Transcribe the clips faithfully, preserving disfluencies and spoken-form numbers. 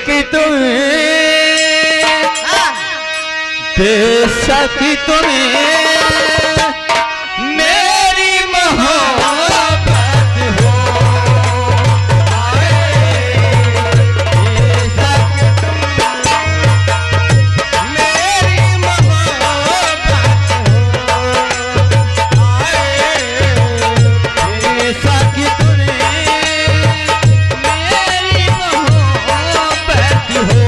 कि तुम्हें, बेशक तुम्हें मेरी मोहब्बत हो, बेशक तुम्हें मेरी मोहब्बत हो, बेशक तुम्हें मेरी मोहब्बत हो।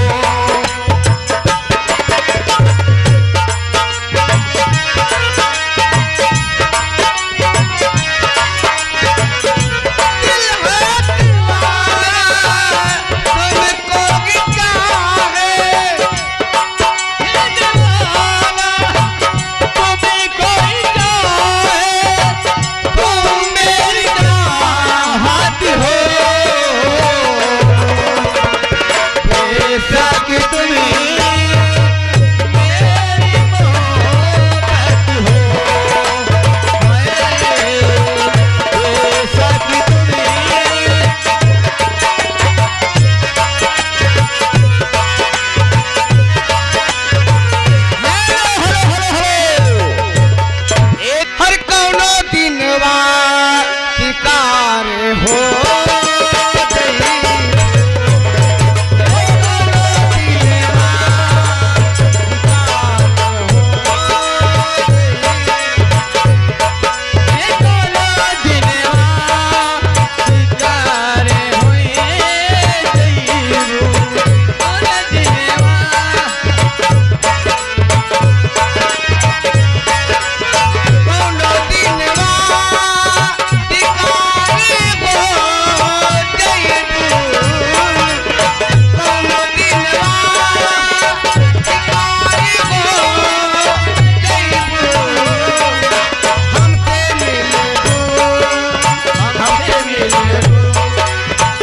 हर कौनो दिनवा शिकार हो गई। हर कौनो दिनवा शिकार हो गई। हर कौनो दिनवा शिकार होई गई। हर दिनवा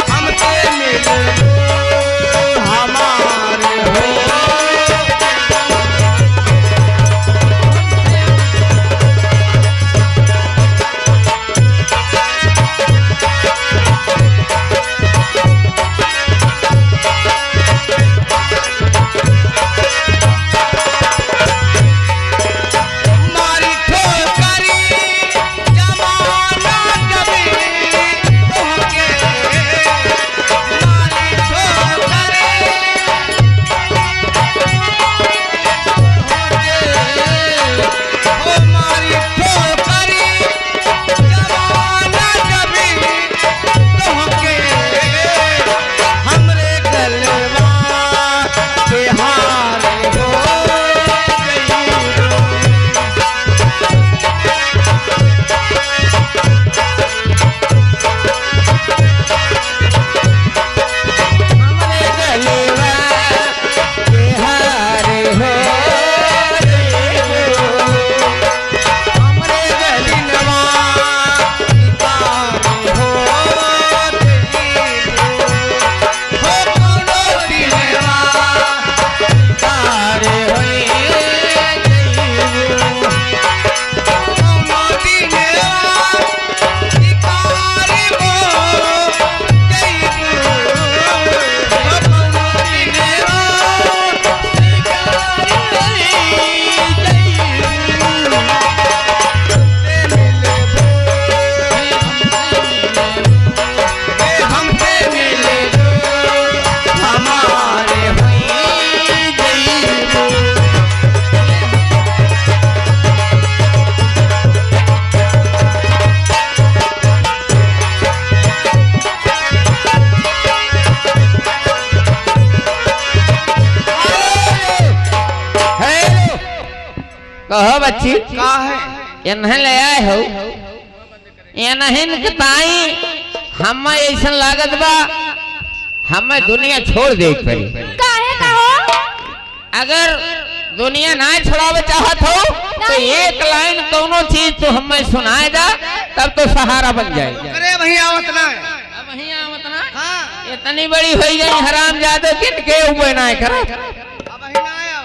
हमसे मिले लो, हमारे हो। मारी ठोकरी जमाना कभी तोहके, मारी ठोकरी तोहके, ओ मारी ठोकरी जमाना कभी तोहके, हमरे गलवा के हार हो गई। हमरे गलवा के हार हो गई। हमरे गलवा के हार हो गई। हो कौनो दिनवा शिकार होई जइबू। कौनो दिनवा शिकार हो जइबू। हो कौनो दिनवा शिकार होई जइबू। हमसे मिलबू, ए, हमसे मिलबू, हमारे होई जइबू। हेलो, कहो बच्ची, का है? एन्हैं ले आए हो? एन्हैं के ताई हम्मै अइसन लागत बा, हम्मै दुनिया छोड़ देइ के परी। काहे का हो? अगर दुनिया नाहीं छोड़ावे चाहत हो, तो नाहीं। एक लाइन कौनो चीज तू हम्मै सुनाए दा, तब तो सहारा बन जाए। अरे भइया, आवत ना। अब भइया, आवत ना। हाँ। इतनी बड़ी होइ गई हरामजादो, किन के उबे ना करे। अब भइया, ना आया।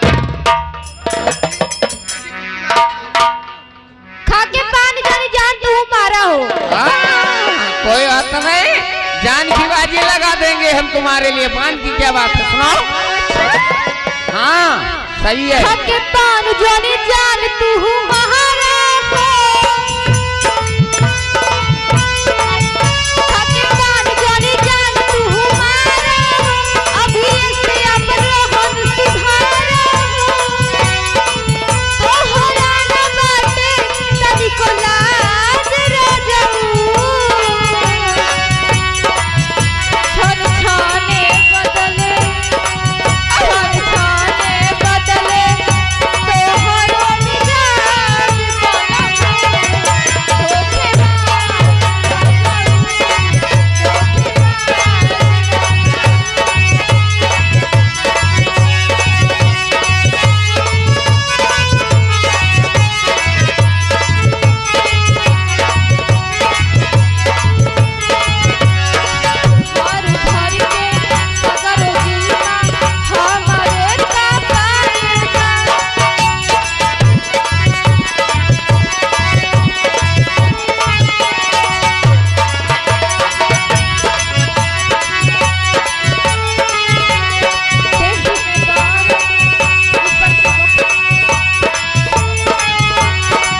खा के पान जानी जान तू मारा हो। हाँ, कोई बात नहीं। जान की बाजी लगा देंगे हम तुम्हारे लिए। पान की क्या बात है, सुनाओ। हाँ, सही है। खाके पान जानी जान तू हमारा हो। खाके पान जानी जान तू हमारा हो। अभी से अब रहन सुधारा हो। तोहरा न बाटे तनिको लाज रजऊ। छन छने बदले, छन छने बदले तोहरो मिजाज बदले। धोखेबाज रजऊ, धोखेबाज रजऊ।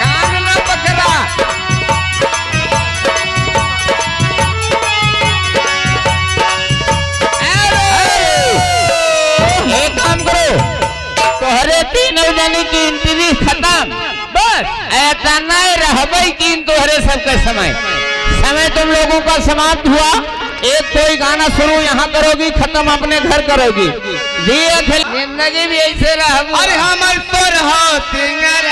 कान न पकड़ा। अरे, एक काम करो, तोहरे तीनों जनी की interview खत्म। बस। ऐसा नहीं रहबई कि तोहरे सबका समय, समय तुम लोगों का समाप्त हुआ। एक कोई गाना शुरू यहाँ करोगी, खत्म अपने घर करोगी। जी, ये फिर जिंदगी भी ऐसे रहबू। अरे हमर तो रहो सिंगर